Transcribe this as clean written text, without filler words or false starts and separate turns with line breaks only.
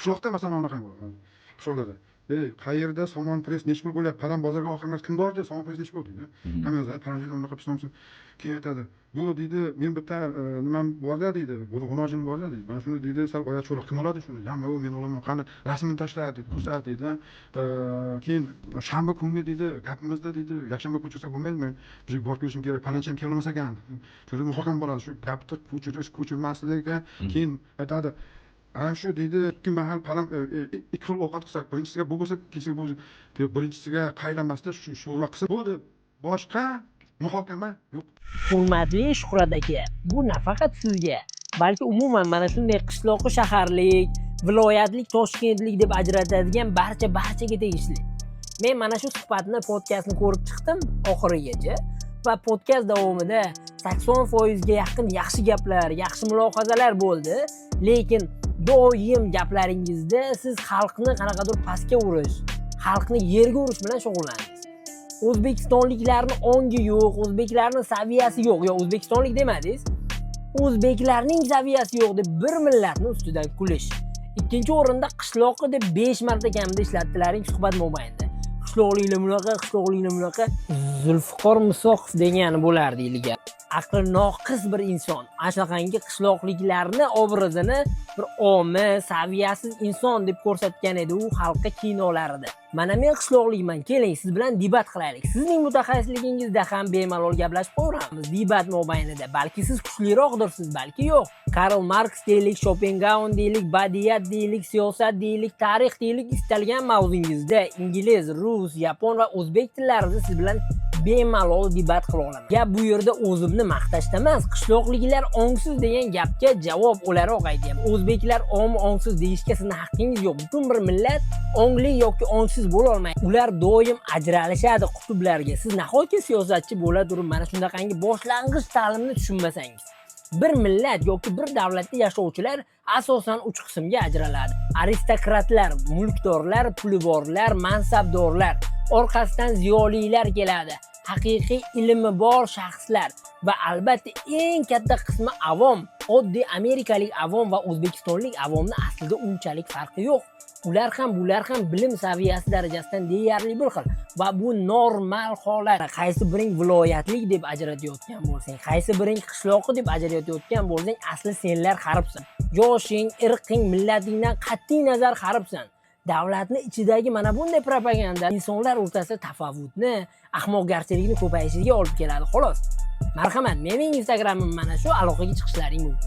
Qishloqda, masalan, anaqa qishloqlarda: "Ey, qayerda somon press nechi pul bo'lyapti? Falon bozorga oxirgi kim bordi, somon press nechi pul?" deydi. Hamma yozadi, falon yerda unaqa piston. Keyin aytadi: "Bu, deydi, men bitta nimam borda, deydi, g'unojim borda, deydi, mana shuni, deydi, sal oyoq cho'liq, kim oladi shuni?" "Ya, men olaman, qani, rasmini tashla", deydi, ko'rsat deydi. Keyin "Shanba kungi, deydi, gapimizda, deydi, yakshanba ko'chirsak bo'lmaydimi? Bizga borib kelishim kerak, falonchi ham kelolmas ekan". Shunda muhokama bo'ladi shu gapni ko'chirish ko'chirmasligiga. Keyin aytadi: "Ana shu, deydi, ikki mahal falon ikki xil ovqat qilsak, birinchisiga bu bo'lsa, ikkinchisiga bu bo'lsa, birinchisiga qaylamasda shu sho'rva qilsa bo'ldi". Boshqa muhokama yo'q.
Hurmatli Shuhrat aka, bu nafaqat sizga, balki umuman mana shunday qishloqi, shaharlik, viloyatlik, toshkentlik deb ajratadigan barcha barchaga tegishli. Men mana shu suhbatni, podkastni ko'rib chiqdim oxirigacha va podkast davomida 80%ga yaqin yaxshi gaplar, yaxshi mulohazalar bo'ldi, lekin doim gaplaringizda siz xalqni qanaqadir pastga urish, xalqni yerga urish bilan shug'ullandingiz. O'zbekistonliklarni ongi yo'q, o'zbeklarni saviyasi yo'q, yo o'zbekistonlik demadingiz, o'zbeklarning saviyasi yo'q deb bir millatni ustidan kulish. Ikkinchi o'rinda qishloqi deb 5 marta kamida ishlatdilaring suhbat mobaynida. Qishloqliklar bunaqa, qishloqliklar bunaqa. Zulfiqor Musoqov degani bo'lardi ilgari. Aqli noqis bir inson. Ana shunaqangi qishloqliklarni obrazini bir omi, saviyasiz inson deb ko'rsatgan edi u xalqqa kinolarida. Mana men qishloqlikman, keling, siz bilan debat qilaylik. Sizning mutaxassisligingizda ham bemalol gaplashib qo'yamiz debat mobaynida. Balki siz kuchliroqdirsiz, balki yo'q. Karl Marks deylik, Schopenhauer deylik, badiiyat deylik, siyosat deylik, tarix deylik, istalgan mavzungizda ingliz, rus, yapon va o'zbek tillarida siz bilan bemalol debat qila olaman. Gap bu yerda o'zimni maqtashda emas, qishloqliklar ongsiz degan gapga javob o'laroq aytyapman. O'zbeklar ong ongsiz deyishga sizni haqqingiz yo'q. Butun bir millat ongli yoki ongsiz bo'la olmaydi. Ular doim ajralishadi qutblarga. Siz nahotki siyosatchi bo'la turib mana shunaqangi boshlang'ich ta'limni tushunmasangiz? Bir millat yoki bir davlatda yashovchilar asosan uch qismga ajraladi. Aristokratlar, mulkdorlar, puli borlar, mansabdorlar. Orqasidan ziyolilar keladi. Haqiqiy ilmi bor shaxslar va albatta eng katta qismi avom. Oddiy amerikalik avom va o'zbekistonlik avomni aslida unchalik farqi yo'q. Ular ham, bular ham bilim saviyasi darajasidan deyarli bir xil va bu normal holat. Qaysi biring viloyatlik deb ajratayotgan bo'lsang, qaysi biring qishloqi deb ajratayotgan bo'lsang, asli senlar g'aribsan. Yoshing, irqing, millatingdan qat'iy nazar g'aribsan. Davlatni ichidagi mana bunday propaganda insonlar o'rtasida tafovutni, ahmoqgarchilikni ko'payishiga olib keladi, xolos. Marhamat, mening Instagramim mana shu, aloqaga chiqishlaring mumkin.